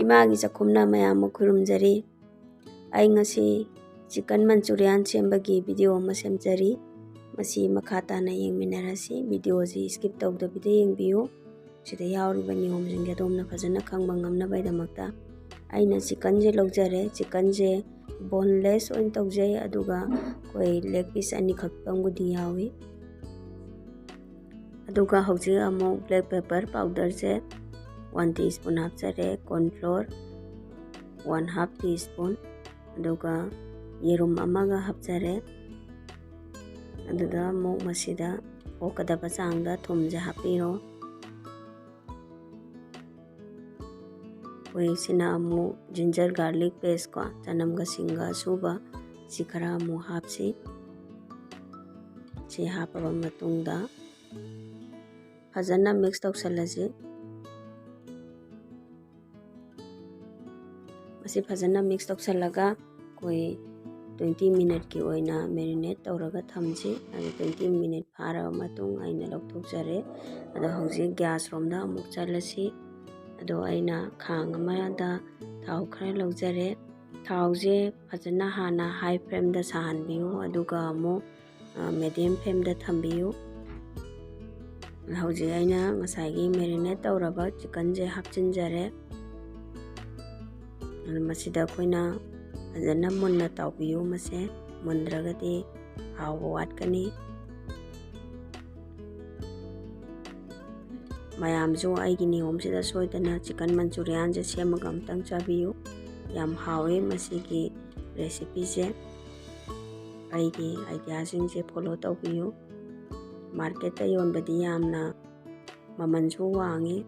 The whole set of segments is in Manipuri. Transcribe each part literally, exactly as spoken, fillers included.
ꯏꯃꯥꯒꯤ ꯆꯥꯛꯈꯨꯝꯅ ꯃꯌꯥꯝ ꯑꯃ ꯈꯨꯔꯨꯝꯖꯔꯤ꯫ ꯑꯩ ꯉꯁꯤ chicken manchurian ꯁꯦꯝꯕꯒꯤ video ꯑꯃ ꯁꯦꯝꯖꯔꯤ꯫ ꯃꯁꯤ ꯃꯈꯥ ꯇꯥꯅ ꯌꯦꯡꯃꯤꯟꯅꯔꯁꯤ꯫ Video ꯁꯤ skip ꯇꯧꯗꯕꯤꯗ ꯌꯦꯡꯕꯤꯌꯨ꯫ ꯁꯤꯗ ꯌꯥꯎꯔꯤꯕ ꯅꯤꯌꯣꯝꯁꯤꯡꯁꯦ ꯑꯗꯣꯝꯅ ꯐꯖꯅ ꯈꯪꯕ ꯉꯝꯅꯕꯒꯤꯗꯃꯛꯇ ꯑꯩꯅ chicken ꯁꯦ ꯂꯧꯖꯔꯦ꯫ Chicken ꯁꯦ boneless ꯑꯣꯏꯅ ꯇꯧꯖꯩ, ꯑꯗꯨꯒ ꯑꯩꯈꯣꯏ leg piece ꯑꯅꯤꯈꯛꯇꯪꯕꯨꯗꯤ ꯌꯥꯎꯏ꯫ ꯑꯗꯨꯒ ꯍꯧꯖꯤꯛ ꯑꯃꯨꯛ black pepper powder ꯁꯦ one teaspoon ꯍꯥꯞꯆꯔꯦ, corn flour one half teaspoon, ꯑꯗꯨꯒ ꯌꯦꯔꯨꯝ ꯑꯃꯒ ꯍꯥꯞꯆꯔꯦ꯫ ꯑꯗꯨꯗ ꯑꯃꯨꯛ ꯃꯁꯤꯗ ꯑꯣꯛꯀꯗꯕ ꯆꯥꯡꯗ ꯊꯨꯝꯁꯦ ꯍꯥꯞꯄꯤꯔꯣ꯫ ꯑꯩꯈꯣꯏ ꯁꯤꯅ ꯑꯃꯨꯛ ginger garlic paste ꯀꯣ, ꯆꯅꯝꯒ ꯁꯤꯡꯒ ꯑꯁꯨꯕ, ꯁꯤ ꯈꯔ ꯑꯃꯨꯛ ꯍꯥꯞꯁꯤ꯫ ꯁꯤ ꯍꯥꯞꯄꯕ ꯃꯇꯨꯡꯗ ꯐꯖꯅ mix ꯇꯧꯁꯜꯂꯁꯤ꯫ ꯃꯁꯤ ꯐꯖꯅ mix ꯇꯧꯁꯜꯂꯒ ꯑꯩꯈꯣꯏ twenty minute ꯀꯤ ꯑꯣꯏꯅ marinate ꯇꯧꯔꯒ ꯊꯝꯁꯤ꯫ ꯑꯗꯨ twenty minute ꯐꯥꯔꯕ ꯃꯇꯨꯡ ꯑꯩꯅ ꯂꯧꯊꯣꯛꯆꯔꯦ꯫ ꯑꯗꯣ ꯍꯧꯖꯤꯛ gas ꯔꯣꯝꯗ ꯑꯃꯨꯛ ꯆꯠꯂꯁꯤ꯫ ꯑꯗꯣ ꯑꯩꯅ ꯈꯥꯡ ꯑꯃꯗ ꯊꯥꯎ ꯈꯔ ꯂꯧꯖꯔꯦ꯫ ꯊꯥꯎꯁꯦ ꯐꯖꯅ ꯍꯥꯟꯅ high flame ꯗ ꯁꯥꯍꯟꯕꯤꯌꯨ, ꯑꯗꯨꯒ ꯑꯃꯨꯛ, ꯑ, medium flame ꯗ ꯊꯝꯕꯤꯌꯨ꯫ ꯍꯧꯖꯤꯛ ꯑꯩꯅ ꯉꯁꯥꯏꯒꯤ marinate ꯇꯧꯔꯕ chicken ꯁꯦ ꯍꯥꯞꯆꯤꯟꯖꯔꯦ꯫ ꯑꯗꯨ ꯃꯁꯤꯗ ꯑꯩꯈꯣꯏꯅ ꯐꯖꯅ ꯃꯨꯟꯅ ꯇꯥꯎꯕꯤꯌꯨ꯫ ꯃꯁꯦ ꯃꯨꯟꯗ꯭ꯔꯒꯗꯤ ꯍꯥꯎꯕ ꯋꯥꯠꯀꯅꯤ꯫ ꯃꯌꯥꯝꯁꯨ ꯑꯩꯒꯤ ꯅꯤꯌꯣꯝꯁꯤꯗ ꯁꯣꯏꯗꯅ chicken manchurian ꯁꯦ ꯁꯦꯝꯃꯒ ꯑꯝꯇꯪ ꯆꯥꯕꯤꯌꯨ꯫ ꯌꯥꯝ ꯍꯥꯎꯋꯦ ꯃꯁꯤꯒꯤ recipe ꯁꯦ꯫ ꯑꯩꯒꯤ idea ꯁꯤꯡꯁꯦ follow ꯇꯧꯕꯤꯌꯨ꯫ Market ꯇ ꯌꯣꯟꯕꯗꯤ ꯌꯥꯝꯅ ꯃꯃꯜꯁꯨ ꯋꯥꯡꯉꯤ,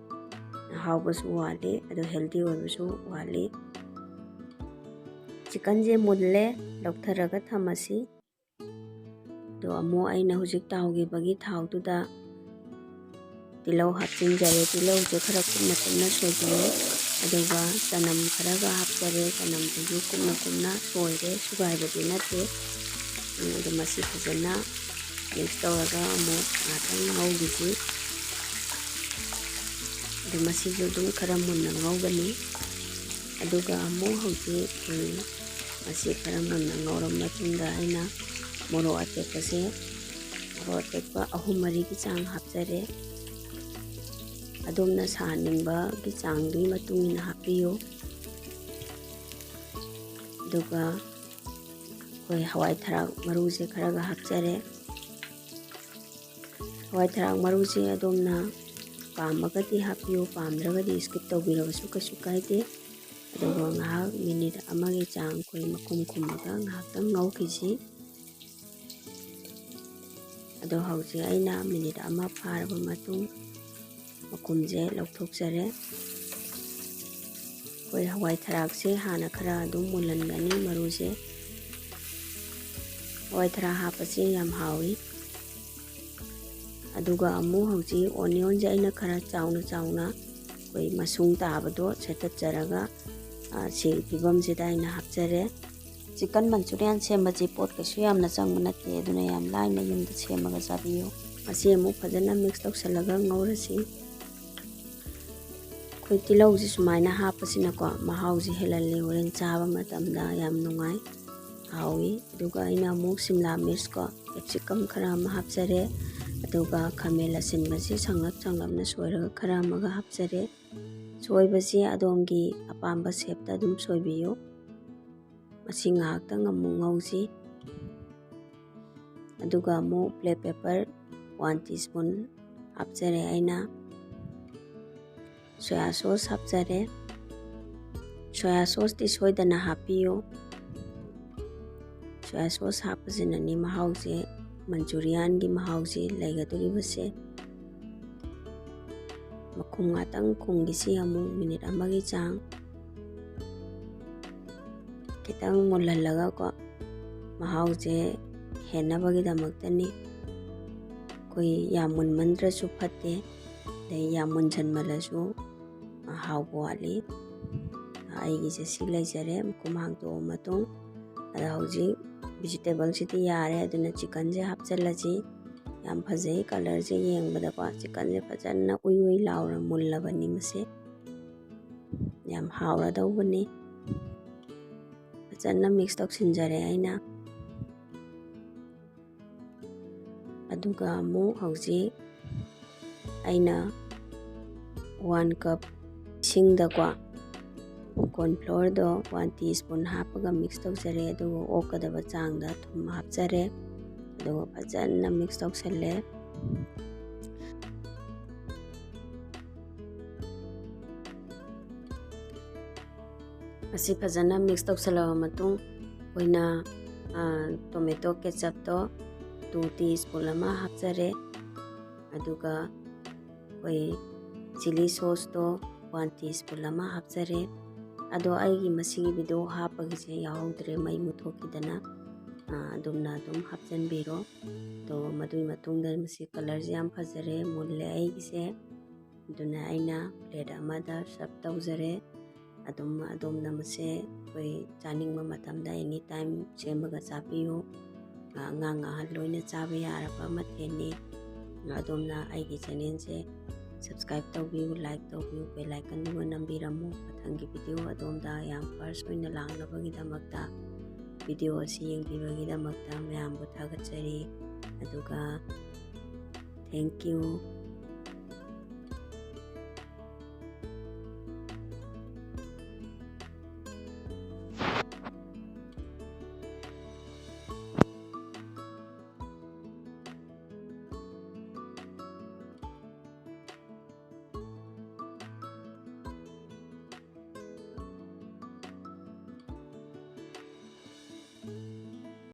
ꯍꯥꯎꯕꯁꯨ ꯋꯥꯠꯂꯤ, ꯑꯗꯣ healthy ꯑꯣꯏꯕꯁꯨ ꯋꯥꯠꯂꯤ꯫ Chicken ꯁꯦ ꯃꯨꯜꯂꯦ, ꯂꯧꯊꯔꯒ ꯊꯝꯃꯁꯤ꯫ ꯑꯗꯣ ꯑꯃꯨꯛ ꯑꯩꯅ ꯍꯧꯖꯤꯛ ꯇꯥꯎꯈꯤꯕꯒꯤ ꯊꯥꯎꯗꯨꯗ ꯇꯤꯜꯍꯧ ꯍꯥꯞꯆꯤꯟꯖꯔꯦ꯫ ꯇꯤꯜꯍꯧꯁꯦ ꯈꯔ ꯀꯨꯞꯅ ꯀꯨꯞꯅ ꯁꯣꯏꯕꯤꯌꯨ꯫ ꯑꯗꯨꯒ ꯆꯅꯝ ꯈꯔꯒ ꯍꯥꯞꯆꯔꯦ꯫ ꯆꯅꯝꯁꯤꯁꯨ ꯀꯨꯞꯅ ꯀꯨꯞꯅ ꯁꯣꯏꯔꯦ, ꯁꯨꯒꯥꯏꯕꯗꯤ ꯅꯠꯇꯦ꯫ ꯎꯝ, ꯑꯗꯨ ꯃꯁꯤ ꯐꯖꯅ mix ꯇꯧꯔꯒ ꯑꯃꯨꯛ ꯉꯥꯛꯇꯪ ꯉꯧꯈꯤꯁꯤ꯫ ꯑꯗꯨ ꯃꯁꯤꯁꯨ ꯑꯗꯨꯝ ꯈꯔ ꯃꯨꯟꯅ ꯉꯧꯒꯅꯤ꯫ ꯑꯗꯨꯒ ꯑꯃꯨꯛ ꯍꯧꯖꯤꯛ ꯑꯩꯈꯣꯏ ꯃꯁꯤ ꯈꯔ ꯃꯨꯟꯅ ꯉꯧꯔꯕ ꯃꯇꯨꯡꯗ ꯑꯩꯅ ꯃꯣꯔꯣꯛ ꯑꯇꯦꯛꯄꯁꯦ, ꯃꯣꯔꯣꯛ ꯑꯇꯦꯛꯄ ꯑꯍꯨꯝ ꯃꯔꯤꯒꯤ ꯆꯥꯡ ꯍꯥꯞꯆꯔꯦ꯫ ꯑꯗꯣꯝꯅ ꯁꯥꯍꯟꯅꯤꯡꯕꯒꯤ ꯆꯥꯡꯗꯨꯒꯤ ꯃꯇꯨꯡ ꯏꯟꯅ ꯍꯥꯞꯄꯤꯌꯨ꯫ ꯑꯗꯨꯒ ꯑꯩꯈꯣꯏ ꯍꯋꯥꯏ ꯊꯔꯥꯛ ꯃꯔꯨꯁꯦ ꯈꯔꯒ ꯍꯥꯞꯆꯔꯦ꯫ ꯍꯋꯥꯏ ꯊꯔꯥꯛ ꯃꯔꯨꯁꯦ ꯑꯗꯣꯝꯅ ꯄꯥꯝꯃꯒꯗꯤ ꯍꯥꯞꯄꯤꯌꯨ, ꯄꯥꯝꯗ꯭ꯔꯒꯗꯤ skip ꯇꯧꯕꯤꯔꯕꯁꯨ ꯀꯩꯁꯨ ꯀꯥꯏꯗꯦ꯫ ꯑꯗꯨꯒ ꯉꯥꯏꯍꯥꯛ ꯃꯤꯅꯤꯠ ꯑꯃꯒꯤ ꯆꯥꯡ ꯑꯩꯈꯣꯏ ꯃꯈꯨꯝ ꯈꯨꯝꯃꯒ ꯉꯥꯏꯍꯥꯛꯇꯪ ꯉꯧꯈꯤꯁꯤ꯫ ꯑꯗꯣ ꯍꯧꯖꯤꯛ ꯑꯩꯅ ꯃꯤꯅꯤꯠ ꯑꯃ ꯐꯥꯔꯕ ꯃꯇꯨꯡ ꯃꯈꯨꯝꯁꯦ ꯂꯧꯊꯣꯛꯆꯔꯦ꯫ ꯑꯩꯈꯣꯏ ꯍꯋꯥꯏ ꯊꯔꯥꯛꯁꯦ ꯍꯥꯟꯅ ꯈꯔ ꯑꯗꯨꯝ ꯃꯨꯜꯍꯟꯒꯅꯤ ꯃꯔꯨꯁꯦ꯫ ꯍꯋꯥꯏ ꯊꯔꯥꯛ ꯍꯥꯞꯄꯁꯦ ꯌꯥꯝ ꯍꯥꯎꯏ꯫ ꯑꯗꯨꯒ ꯑꯃꯨꯛ ꯍꯧꯖꯤꯛ ꯑꯣꯅꯤꯌꯟꯁꯦ ꯑꯩꯅ ꯈꯔ ꯆꯥꯎꯅ ꯆꯥꯎꯅ ꯑꯩꯈꯣꯏ ꯃꯁꯨꯡ ꯇꯥꯕꯗꯣ ꯁꯦꯠꯇꯠꯆꯔꯒ, ꯑ, ꯁꯤꯒꯤ ꯐꯤꯕꯝꯁꯤꯗ ꯑꯩꯅ ꯍꯥꯞꯆꯔꯦ꯫ ꯆꯤꯛꯀꯟ ꯃꯟꯆꯨꯔꯤꯌꯥꯟ ꯁꯦꯝꯕꯁꯤ ꯄꯣꯠ ꯀꯩꯁꯨ ꯌꯥꯝꯅ ꯆꯪꯕ ꯅꯠꯇꯦ, ꯑꯗꯨꯅ ꯌꯥꯝ ꯂꯥꯏꯅ ꯌꯨꯝꯗ ꯁꯦꯝꯃꯒ ꯆꯥꯕꯤꯌꯨ꯫ ꯃꯁꯤ ꯑꯃꯨꯛ ꯐꯖꯅ ꯃꯤꯛꯁ ꯇꯧꯁꯜꯂꯒ ꯉꯧꯔꯁꯤ꯫ ꯑꯩꯈꯣꯏ ꯇꯤꯜꯍꯧꯁꯤ ꯁꯨꯃꯥꯏꯅ ꯍꯥꯞꯄꯁꯤꯅꯀꯣ, ꯃꯍꯥꯎꯁꯤ ꯍꯦꯜꯍꯜꯂꯤ, ꯍꯣꯔꯦꯟ ꯆꯥꯕ ꯃꯇꯝꯗ ꯌꯥꯝ ꯅꯨꯡꯉꯥꯏ, ꯍꯥꯎꯏ꯫ ꯑꯗꯨꯒ ꯑꯩꯅ ꯑꯃꯨꯛ ꯁꯤꯝꯂꯥ ꯃꯤꯔꯆꯀꯣ, ꯀꯦꯞꯁꯤꯀꯝ ꯈꯔ ꯑꯃ ꯍꯥꯞꯆꯔꯦ꯫ ꯑꯗꯨꯒ ꯈꯥꯃꯦꯟ ꯑꯁꯤꯟꯕꯁꯤ ꯁꯪꯂꯞ ꯁꯪꯂꯞꯅ ꯁꯣꯏꯔꯒ ꯈꯔ ꯑꯃꯒ ꯍꯥꯞꯆꯔꯦ꯫ ꯁꯣꯏꯕꯁꯤ ꯑꯗꯣꯝꯒꯤ ꯑꯄꯥꯝꯕ ꯁꯦꯞꯇ ꯑꯗꯨꯝ ꯁꯣꯏꯕꯤꯌꯨ꯫ ꯃꯁꯤ ꯉꯥꯏꯍꯥꯛꯇꯪ ꯑꯃꯨꯛ ꯉꯧꯁꯤ꯫ ꯑꯗꯨꯒ ꯑꯃꯨꯛ black pepper one teaspoon ꯍꯥꯞꯆꯔꯦ ꯑꯩꯅ꯫ ꯁꯣꯌꯥ ꯁꯣꯁ ꯍꯥꯞꯆꯔꯦ꯫ ꯁꯣꯌꯥ ꯁꯣꯁꯇꯤ ꯁꯣꯏꯗꯅ ꯍꯥꯞꯄꯤꯌꯨ꯫ ꯁꯣꯌꯥ ꯁꯣꯁ ꯍꯥꯞꯄꯁꯤꯅꯅꯤ ꯃꯍꯥꯎꯁꯦ, ꯃꯟꯆꯨꯔꯤꯌꯥꯟꯒꯤ ꯃꯍꯥꯎꯁꯦ ꯂꯩꯒꯗꯧꯔꯤꯕꯁꯦ꯫ ꯃꯈꯨꯝ ꯉꯥꯛꯇꯪ ꯈꯨꯝꯈꯤꯁꯤ ꯑꯃꯨꯛ ꯃꯤꯅꯤꯠ ꯑꯃꯒꯤ ꯆꯥꯡ꯫ ꯈꯤꯇꯪ ꯃꯨꯜꯍꯜꯂꯒꯀꯣ, ꯃꯍꯥꯎꯁꯦ ꯍꯦꯟꯅꯕꯒꯤꯗꯃꯛꯇꯅꯤ꯫ ꯑꯩꯈꯣꯏ ꯌꯥꯝ ꯃꯨꯟꯃꯟꯗ꯭ꯔꯁꯨ ꯐꯠꯇꯦ, ꯑꯗꯩ ꯌꯥꯝ ꯃꯨꯟꯁꯟꯃꯜꯂꯁꯨ ꯍꯥꯎꯕ ꯋꯥꯠꯂꯤ꯫ ꯑꯩꯒꯤꯁꯦ ꯁꯤ ꯂꯩꯖꯔꯦ, ꯃꯈꯨꯝ ꯍꯥꯡꯇꯣꯛꯑ ꯃꯇꯨꯡ꯫ ꯑꯗ ꯍꯧꯖꯤꯛ vegetableꯁꯤꯗꯤ ꯌꯥꯔꯦ, ꯑꯗꯨꯅ chickenꯁꯦ ꯍꯥꯞꯆꯤꯜꯂꯁꯤ꯫ ꯌꯥꯝ ꯐꯖꯩ colourꯁꯦ ꯌꯦꯡꯕꯗꯀꯣ, chickenꯁꯦ ꯐꯖꯅ ꯎꯏ ꯎꯏ ꯂꯥꯎꯔ ꯃꯨꯜꯂꯕꯅꯤ ꯃꯁꯦ꯫ ꯌꯥꯝ ꯍꯥꯎꯔꯗꯧꯕꯅꯤ꯫ ꯐꯖꯅ ꯃꯤꯛꯁ ꯇꯧꯁꯤꯟꯖꯔꯦ ꯑꯩꯅ꯫ ꯑꯗꯨꯒ ꯑꯃꯨꯛ ꯍꯧꯖꯤꯛ ꯑꯩꯅ one cup ꯏꯁꯤꯡꯗꯀꯣ ꯀꯣꯔꯟꯐ꯭ꯂꯣꯔꯗꯣ one T spoon ꯍꯥꯞꯄꯒ ꯃꯤꯛꯁ ꯇꯧꯖꯔꯦ꯫ ꯑꯗꯨꯒ ꯑꯣꯛꯀꯗꯕ ꯆꯥꯡꯗ ꯊꯨꯝ ꯍꯥꯞꯆꯔꯦ꯫ ꯑꯗꯨꯒ ꯐꯖꯅ ꯃꯤꯛꯁ ꯇꯧꯁꯜꯂꯦ꯫ ꯑꯁꯤ ꯐꯖꯅ ꯃꯤꯛꯁ ꯇꯧꯁꯜꯂꯕ ꯃꯇꯨꯡ ꯑꯩꯈꯣꯏꯅ ꯇꯣꯃꯦꯇꯣ ꯀꯦꯆꯞꯇꯣ ꯇꯨ ꯇꯤ ꯁ꯭ꯄꯨꯟ ꯑꯃ ꯍꯥꯞꯆꯔꯦ꯫ ꯑꯗꯨꯒ ꯑꯩꯈꯣꯏ ꯆꯤꯂꯤ ꯁꯣꯁꯇꯣ ꯋꯥꯟ ꯇꯤ ꯁ꯭ꯄꯨꯟ ꯑꯃ ꯍꯥꯞꯆꯔꯦ꯫ ꯑꯗꯣ ꯑꯩꯒꯤ ꯃꯁꯤꯒꯤ ꯚꯤꯗꯤꯑꯣ ꯍꯥꯞꯄꯒꯤꯁꯦ ꯌꯥꯎꯍꯧꯗ꯭ꯔꯦ, ꯃꯩ ꯃꯨꯠꯊꯣꯛꯈꯤꯗꯅ꯫ ꯑꯗꯣꯝꯅ ꯑꯗꯨꯝ ꯍꯥꯞꯆꯤꯟꯕꯤꯔꯣ꯫ ꯑꯗꯣ ꯃꯗꯨꯒꯤ ꯃꯇꯨꯡꯗ ꯃꯁꯤ ꯀꯂꯔꯁꯦ ꯌꯥꯝ ꯐꯖꯔꯦ, ꯃꯨꯜꯂꯦ ꯑꯩꯒꯤꯁꯦ꯫ ꯑꯗꯨꯅ ꯑꯩꯅ ꯄ꯭ꯂꯦꯠ ꯑꯃꯗ ꯁꯔꯞ ꯇꯧꯖꯔꯦ꯫ ꯑꯗꯨꯝ ꯑꯗꯣꯝꯅ ꯃꯁꯦ ꯑꯩꯈꯣꯏ ꯆꯥꯅꯤꯡꯕ ꯃꯇꯝꯗ ꯑꯦꯅꯤ ꯇꯥꯏꯝ ꯁꯦꯝꯃꯒ ꯆꯥꯕꯤꯌꯨ꯫ ꯑꯉꯥꯡ ꯑꯍꯜ ꯂꯣꯏꯅ ꯆꯥꯕ ꯌꯥꯔꯕ ꯃꯊꯦꯜꯅꯤ꯫ ꯑꯗꯣꯝꯅ ꯑꯩꯒꯤ ꯆꯦꯅꯦꯜꯁꯦ ꯁꯕꯁꯀ꯭ꯔꯥꯏꯕ ꯇꯧꯕꯤꯌꯨ, ꯂꯥꯏꯛ ꯇꯧꯕꯤꯌꯨ, ꯕꯦꯜ ꯑꯥꯏꯀꯟꯗꯨꯒ ꯅꯝꯕꯤꯔꯝꯃꯨ꯫ ꯃꯊꯪꯒꯤ ꯚꯤꯗꯤꯑꯣ ꯑꯗꯣꯝꯗ ꯌꯥꯝ ꯐꯥꯔꯁ ꯑꯣꯏꯅ ꯂꯥꯛꯅꯕꯒꯤꯗꯃꯛꯇ ꯚꯤꯗꯤꯑꯣ ꯑꯁꯤ ꯌꯦꯡꯕꯤꯕꯒꯤꯗꯃꯛꯇ ꯃꯌꯥꯝꯕꯨ ꯊꯥꯒꯠꯆꯔꯤ꯫ ꯑꯗꯨꯒ thank you꯫